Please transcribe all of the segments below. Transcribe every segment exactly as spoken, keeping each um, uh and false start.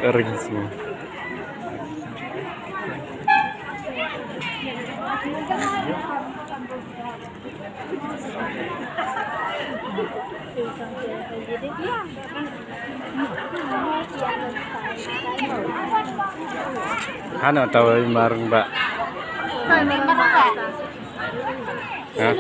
Ring sini. Hano tahu marung ba. Hah?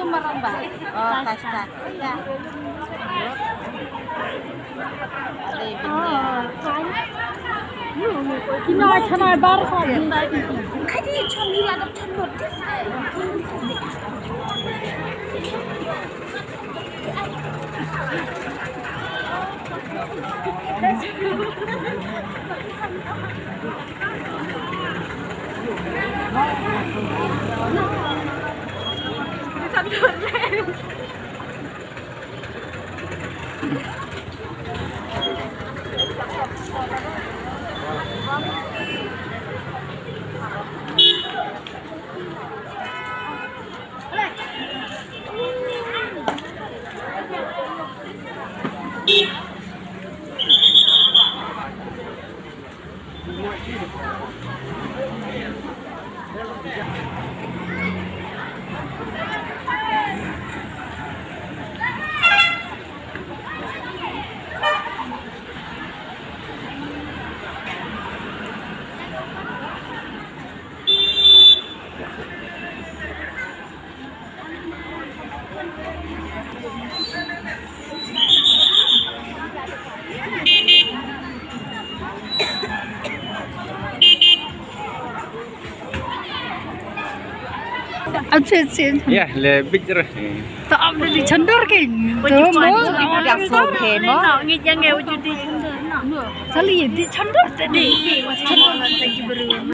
Ache, ache. Ya, le bit re. To ap di chandor ke. To mo. Yang so he mo. Ngi jang e wujud di chandor. Sali di chandor tadi. Chandor lagi baru.